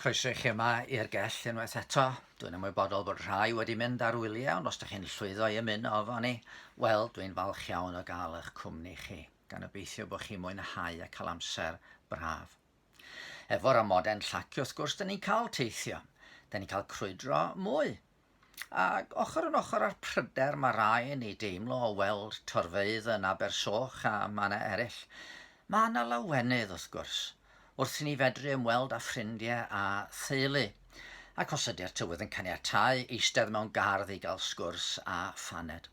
Croeso i chi yma i'r gell unwaith eto. Dwi'n ymwybodol bod rhai wedi mynd ar wyliau, ond os ydych chi'n llwyddo i ymuno efo ni, wel, dwi'n falch iawn o gael eich cwmni chi, gan obeithio bod chi'n mwynhau a cael amser braf. Efo'r amodau'n llacio, wrth gwrs, dyn ni'n cael teithio. Dyn ni'n cael crwydro mwy. Ac ochr yn ochr â'r pryder mae rai yn ei deimlo o weld torfeydd yn Abersoch a mannau eraill, mae yna lawenydd, wrth gwrs, wrth i ni fedru ymweld â ffrindiau a theulu, ac os ydy'r tywydd yn caniatáu, eistedd mewn gardd i gael sgwrs a phaned.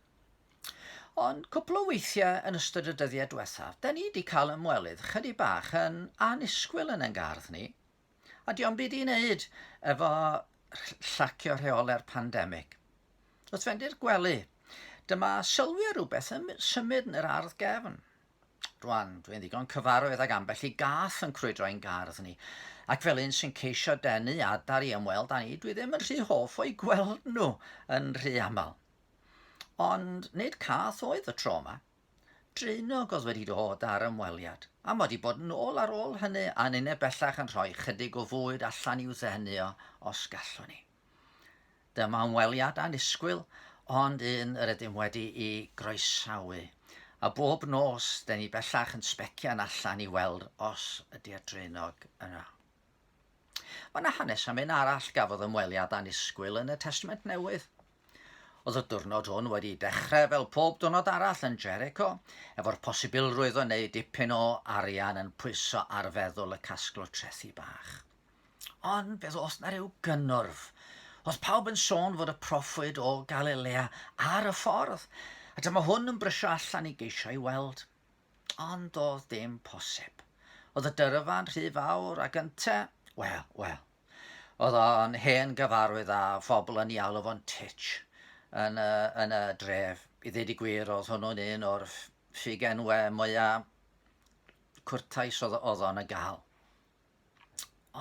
Ond cwpl o weithiau yn ystod y dyddiau diwethaf, da ni wedi cael ymwelydd chydig bach yn annisgwyl yn ein gardd ni. A dio'm byd i wneud efo llacio rheolau'r pandemig. Wrth fynd i'r gwely, dyma sylwi ar rhywbeth yn symud yn yr ardd gefn. Rwan, dwi'n ddigon cyfarwydd ag ambell i gath yn crwydro ein gardd ni, ac fel un sy'n ceisio denu adar i ymweld â ni, dwi ddim yn rhy hoff o'i gweld nhw yn rhy aml. Ond nid cath oedd y tro yma. Draenog oedd wedi dod ar ymweliad, a mod i bod yn ôl ar ôl hynny a ninne bellach yn rhoi chydig o fwyd allan i'w ddenu o os gallwn i. Dyma ymweliad annisgwyl, ond un yr ydym wedi'i groesawu. A bob nos, den ni bellach yn sbecian allan i weld os ydy'r draenog yno. Mae yna hanes am un arall gafodd ymweliad annisgwyl yn y Testament Newydd. Oedd y diwrnod hwn wedi dechrau fel pob diwrnod arall yn Jericho, efo'r posibilrwydd o wneud dipyn o arian yn pwyso ar feddwl y casglwr trethi bach. Ond fe ddoth na rhyw gynnwrf. Oedd pawb yn sôn fod y proffwyd o Galilea ar y ffordd, a dyma hwn yn brysio allan i geisio ei weld. Ond doedd dim posib. Oedd y dyrfa'n rhy fawr ac ynte, wel, wel, oedd o'n hen gyfarwydd â phobl yn ei alw fo'n titch yn y, yn y dref. I ddweud y gwir, oedd hwnnw'n un o'r ffugenwau mwyaf cwrtais oedd, oedd o'n y gael.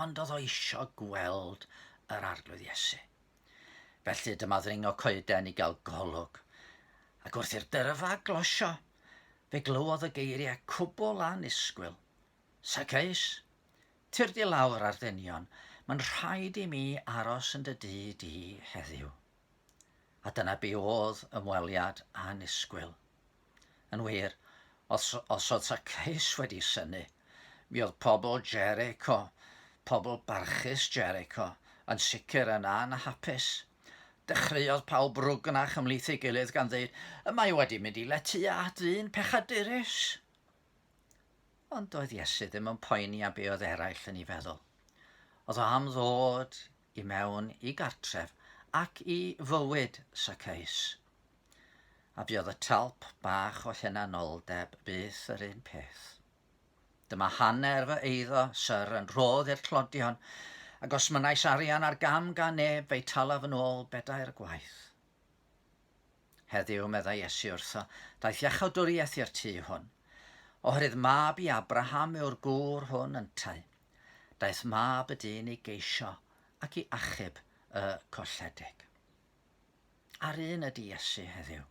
Ond oedd o isio gweld yr Arglwydd Iesu. Felly dyma ddringo coeden i gael golwg. Ac wrth i'r dyrfa glosio, fe glywodd y geiriau cwbl annisgwyl. Saceus, tyrd i lawr ar dynion, mae'n rhaid i mi aros yn dy dŷ di heddiw. A dyna be oedd ymweliad annisgwyl. Yn wir, os, os oedd Zacchaeus wedi synnu, mi oedd pobl Jericho, pobl barchus Jericho, yn sicr yn anhapus. Dechreuodd pawb rwgnach ymhlith ei gilydd gan ddeud, y mae wedi mynd i lety â dyn pechadurus. Ond doedd Iesu ddim yn poeni am be oedd eraill yn ei feddwl. Oedd o am ddod i mewn i gartref ac i fywyd Zacchaeus. A fuodd y talp bach o hunanoldeb byth yr un peth. Dyma hanner fy eiddo, syr, yn rhodd i'r tlodion, ac os mynnais arian ar gam gan neb, fe'i talaf yn ôl bedair gwaith. Heddiw, meddai Iesu wrtho, daeth iachawdwriaeth i'r tŷ hwn, oherwydd mab i Abraham yw'r gŵr hwn yntau. Daeth mab y dyn i geisio ac i achub y colledig. A'r un ydy Iesu heddiw.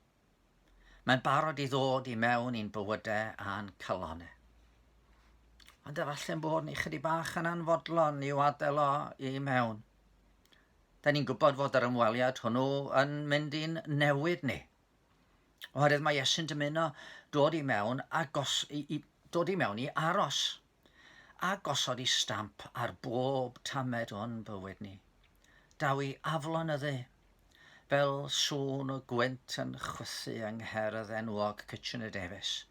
Mae'n barod i ddod i mewn i'n bywydau a'n calonau. Ond efallai'n bod ni chydig bach yn anfodlon i'w adael o i mewn. Da ni'n gwybod fod yr ymweliad hwnnw yn mynd i'n newid ni. Oherwydd mae Iesu'n dymuno dod i mewn a gos, i, i, dod i mewn i aros. A gosod i stamp ar bob tamed o'n bywyd ni. Daw i aflonyddu, fel sŵn y gwynt yn chwythu yng ngherdd enwog Kitchener Davies,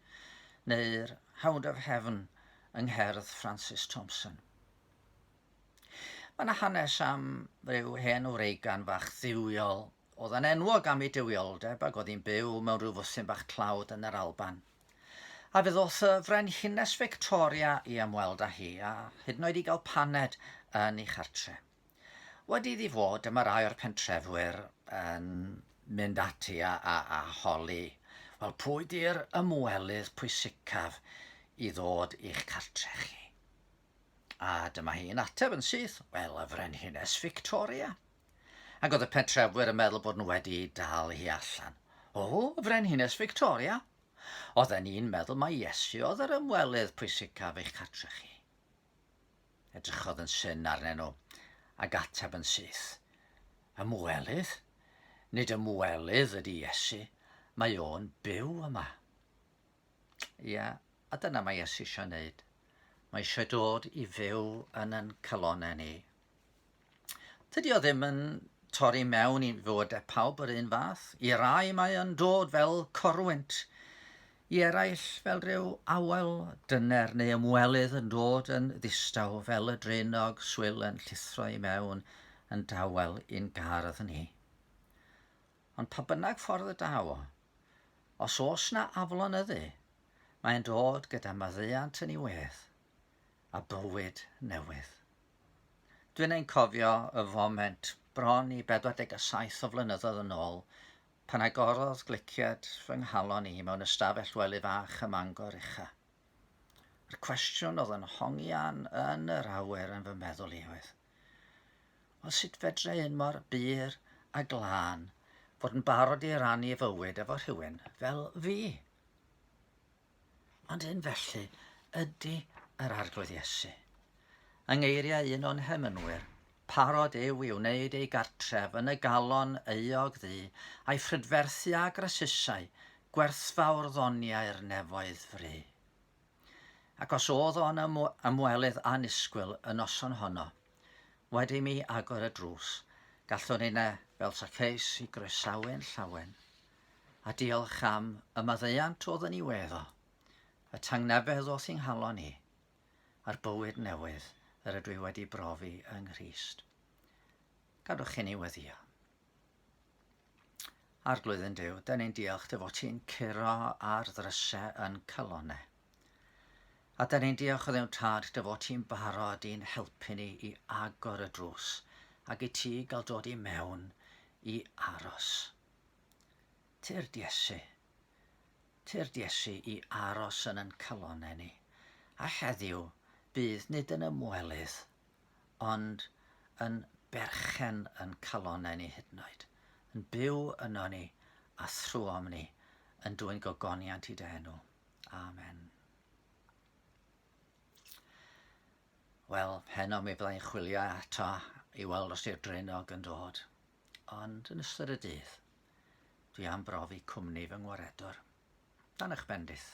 neu'r Hound of Heaven yng ngherdd Francis Thompson. Mae yna hanes am ryw hen wreigan fach dduwiol oedd yn enwog am ei duwioldeb ac oedd hi'n byw mewn rhyw fwthyn bach tlawd yn yr Alban. A fe ddoth y Frenhines Victoria i ymweld â hi a hyd yn oed i gael paned yn ei chartre. Wedi iddi fod, dyma rai o'r pentrefwyr yn mynd ati a, a, a holi, wel, pwy di'r ymwelydd pwysicaf i ddod i'ch cartre chi? A dyma hi'n ateb yn syth, wel, y Frenhines Victoria. Ac oedd y pentrefwyr yn meddwl bod nhw wedi dal hi allan. O, y Frenhines Victoria? Oedden ni'n meddwl mai Iesu oedd yr ymwelydd pwysicaf i'ch cartre chi. Edrychodd yn syn arnyn nhw. Ac ateb yn syth, Ymwelydd? Nid ymwelydd ydy Iesu, mae o'n byw yma. Ia, a dyna mae Iesu eisiau wneud. Mae eisiau dod i fyw yn yn calonau ni. Tydi o ddim yn torri mewn i fywydau pawb yr un fath. I rai mae yn dod fel corwynt, i eraill fel rhyw awel dyner neu ymwelydd yn dod yn ddistaw fel y draenog swil yn llithro i mewn yn dawel i'n gardd ni. Ond pa bynnag ffordd y daw o, os oes na aflonyddu, mae'n dod gyda maddeuant yn ei wedd a bywyd newydd. Dwi'n ein cofio y foment bron i 47 o flynyddoedd yn ôl pan agorodd gliciad fy nghalon i mewn ystafell wely fach ym Mangor Ucha. Yr cwestiwn oedd yn hongian yn yr awyr yn fy meddwl i oedd, wel sut fedre un mor bur a glân fod yn barod i rannu fywyd efo rhywun fel fi? Ond un felly ydy yr Arglwydd Iesu. Yng ngeiriau un o'n hemynwyr, parod yw i wneud ei gartref yn y galon euog ddu, a'i phrydferthu â grasusau, gwerthfawr ddoniau'r nefoedd fry. Ac os oedd o'n ymwelydd annisgwyl y noson honno, wedi mi agor y drws, gallwn inne, fel Zacchaeus, i groesawu'n llawen. A diolch am y maddeuant oedd yn ei wedd o, y tangnefedd o'th i nghalon i, a'r bywyd newydd yr ydw i wedi brofi yng Nghrist. Gadwch i ni weddio. Arglwydd yn Duw, da ni'n diolch dy fod ti'n curo ar ddrysau yn calonau. A da ni'n diolch o ddewn tad dy fod ti'n barod i'n helpu ni i agor y drws ac i ti gael dod i mewn i aros. Tyrd Iesu, tyrd Iesu i aros yn yn calonau ni, a heddiw bydd nid yn ymwelydd, ond yn berchen yn calonau ni hyd yn oed, yn byw yno ni a thrwom ni, yn dwyn gogoniant i dy enw. Amen. Wel, heno mi fyddai'n chwilio ato i weld os yw'r draenog yn dod. Ond yn ystod y dydd, dwi am brofi cwmni fy ngwaredwr. Dan eich bendith.